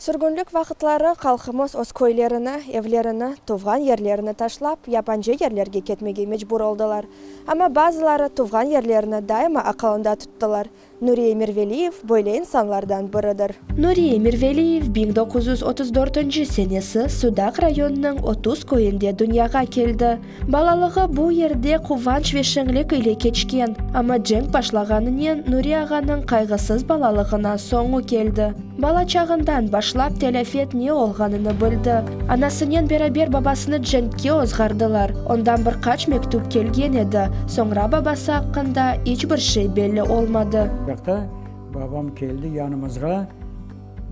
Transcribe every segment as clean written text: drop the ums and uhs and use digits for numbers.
Sürgünlik vaqıtları halqımız öz köylerini, evlerini, tuvğan yerlerini taşlap, yabancı yerlerge ketmege mecbur oldılar. Amma bazıları tuvğan yerlerini daima aqılında tuttılar. Nuri Emirveliyev böyle insanlardan biridir. Nuri Emirveliyev 1934 senesi Sudaq rayonınıñ 30 köyünde dünyağa keldi. Balalığı bu yerde quvanç ve şeñlik ile keçken, amma cenk başlağanınen Nuri ağanıñ qayğısız balalığına soñu keldi. Bala çağından başlap telâfet ne olğanını bildi. Anasınen beraber babasını cenkke ozğardılar. Ondan bir qaç mektüp kelgen edi, soñra babası aqqında iç bir şey belli olmadı. Yaqta babam keldi yanımızğa,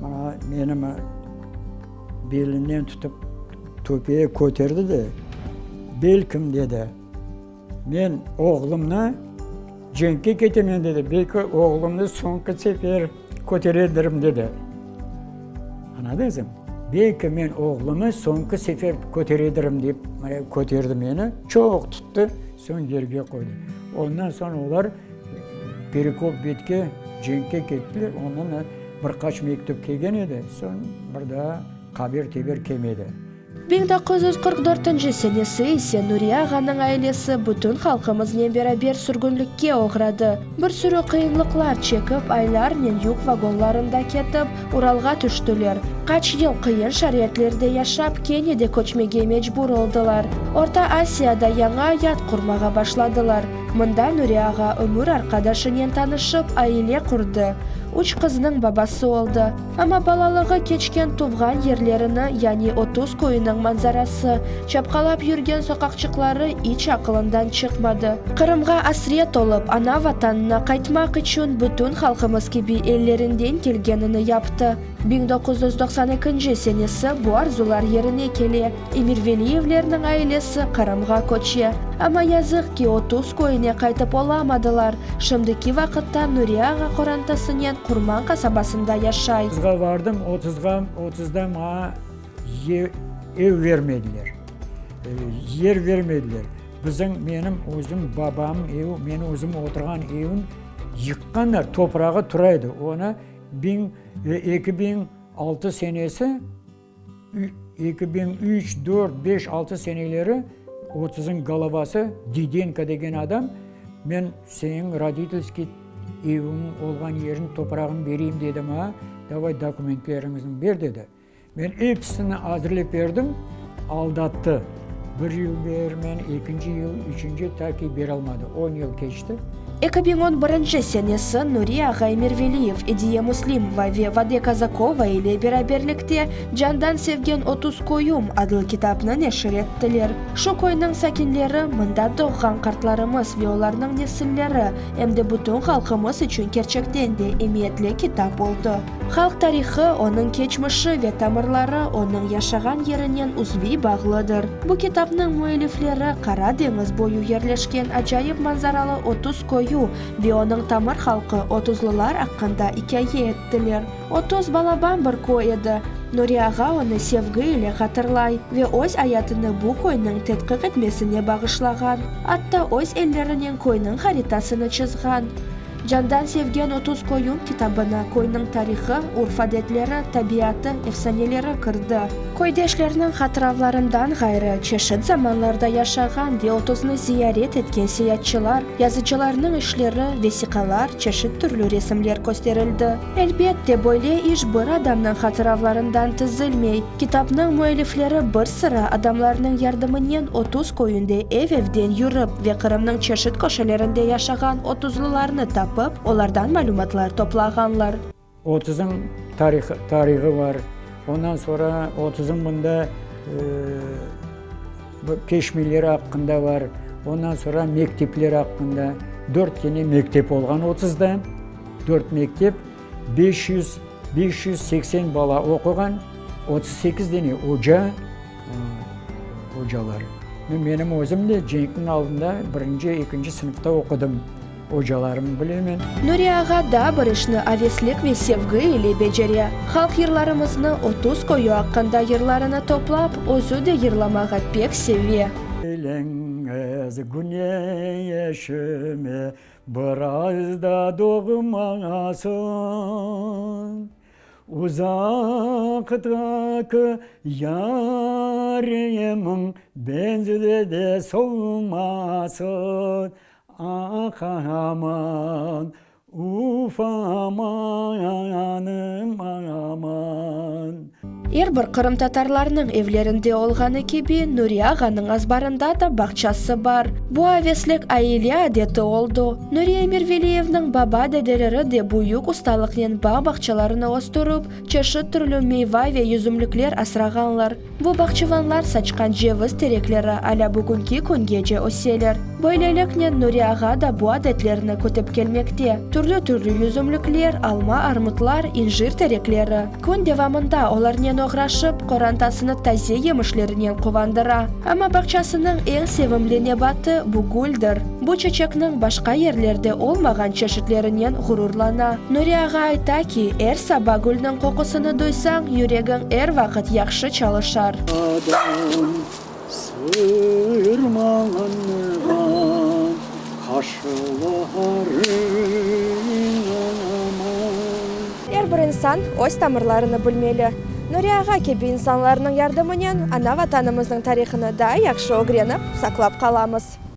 mına menim belinden tutıp töpeye köterdi de, Belkim, dedi, men oğlumnı cenkke ketemen, dedi, belki oğlumnı soñki sefer köteredirim, dedi. Añladıñızmı? Belki men oğlumnı soñki sefer köteredirim dep, mına köterdi meni, çoq tuttı, soñ yerge qoydı. Ondan soñ olar Perekop betke cenkke kettiler, ondan bir qaç mektüp kelgen edi, soñ bir daa haber-teber kelmedi. 1944 senesi ise Nuriye ağanıñ ailesi bütün halqımıznen beraber sürgünlikke oğradı. Bir sürü qıyınlıqlar çekip, aylarnen yük vagonlarında ketip, Uralğa tüştüler. Qaç yıl qıyın şaraitlerde yaşap, kene de köçmege mecbur oldılar. Orta Asiyada yañı ayat qurmağa başladılar. Mında Nuri ağa ömür arqadaşınen tanışıp, aile qurdı. Üç qıznıñ babası oldı. Amma balalığı keçken tuvğan yerlerini, yani 30 köyüniñ manzarası, çapqalap yürgen soqaqçıqları iç aqılından çıqmadı. Qırımğa asret olıp, ana Vatanına qaytmaq içün bütün halqımız kibi ellerinden kelgenini yaptı. 1992 senesi bu arzular yerine kele, Emirveliyevlerniñ ailesi Qırımğa köçe. Amma yazıq ki, 30 köyüne qaytıp olamadılar. Şimdiki vaqıtta Nuri ağa qorantasınen Qurman qasabasında yaşay. Otuzğa vardım, otuzğa, otuzda maña ev vermediler, yer vermediler. Bizim, menim özüm babamnıñ evi, men özüm oturğan evim yıqqanlar, toprağı tura edi. Onı biñ, 2006 senesi 2003, 4, 5, 6 seneleri otuzıñ golovası Didenko degen adam, men seniñ roditelskiy eviñ olğan yeriñ, toprağıñ bereyim dedi maña, davay dokumentleriñizni ber dedi. Men episini azırlap berdim, aldattı. Bir yıl bermen, ekinci yıl, üçünci, ta ki beralmadı. On yıl keçti. 2011 senesi Nuri ağa Emirveliyev, Ediye Müslimova ve Vade Kazakova ile beraberlikte Candan sevgen 30 köyüm adlı kitapnı neşir ettiler. Şu köyniñ sakinleri, mında doğğan qartlarımız ve olarnıñ nesilleri, em de bütün halqımız içün kerçekten de emiyetli kitap oldı. Halq tarihı, onıñ keçmişi ve tamırları onıñ yaşağan yerinen uzviy bağlıdır. Bu kitapnıñ müellifleri Qara deñiz boyu yerleşken acayip manzaralı 30 köyü ve onıñ tamır halqı otuzlılar aqqında ikâye ettiler. 30 balaban bir köy edi. Nuri ağa onı sevgi ile hatırlay ve öz ayatını bu köyniñ tedqiq etmesine bağışlağan, atta öz ellerinen köyniñ haritasını çızğan. Candan sevgen 30 köyüm kitabına köyniñ tarihı, urf-adetleri, tabiatı, efsaneleri kirdi. Köydeşlerniñ hatıravlarından ğayrı, çeşit zamanlarda yaşağan ve Otuznı ziyaret etken seyatçılar, yazıcılarnıñ işleri, vesiqalar, çeşit türlü resimler kösterildi. Elbette, böyle iş bir adamnıñ hatıravlarından tizilmey. Kitapnıñ müellifleri bir sıra adamlarnıñ yardımınen 30 köyünde ev-evden yürip ve Qırımnıñ çeşit köşelerinde yaşağan otuzlılarnı tapıp, olardan malümatlar toplağanlar. Otuzıñ tarihı, tarihı bar. Ondan soñra otuzıñ mında peşmeleri aqqında bar. Ondan soñra mektepler aqqında. Dört tane mektep olğan Otuzda. Dört mektep, 500, 580 bala oquğan, 38 dane oca, ocalar. Menim özüm de cenkniñ aldında birinci, ekinci sınıfta oqudım. Ocalarımnı bilemen. Nuri ağa daa bir işni aveslik ve sevgi ile becere. Halq yırlarımıznı, 30 köyü aqqında yırlarını toplap, özü de yırlamağa pek seve. Keliñiz güneşime, Biraz da doğmasın. Uzaqtaki yarımıñ benzi de solmasın, Ah, aman, uf, amanım, aman. Er bir qırımtatarlarnıñ evlerinde olğanı kibi, Nuri ağanıñ azbarında da bağçası bar. Bu aveslik aile adeti oldı. Nuri Emirveliyevniñ baba-dedeleri de büyük ustalıqnen bağ-bağçalarını östürip, çeşit türlü meyva ve yüzümlikler asrağanlar. Bu bağçıvanlar saçqan ceviz terekleri alâ bugünki küngece öseler. Böyleliknen Nuri ağa da bu adetlerni kütip kelmekte, türlü-türlü yüzümlikler, alma, armutlar, incir terekleri. Kün devamında olarnen oğraşıp, qorantasını taze yemişlerinen quvandıra. Amma bağçasınıñ eñ sevimli nebatı bu güldir. Bu çeçekniñ başqa yerlerde olmağan çeşitlerinen ğururlana. Nuri ağa ayta ki, er saba gülniñ qoqusını duysañ, yüregiñ er vaqıt yahşı çalışar. Adam sırmalanğan qaşlarıñ aman. Er bir insan öz tamırlarını bilmeli. Nuri ağa kibi insanlarnıñ yardımınen ana Vatanımıznıñ tarihını daa yahşı ögrenip, saqlap qalamız.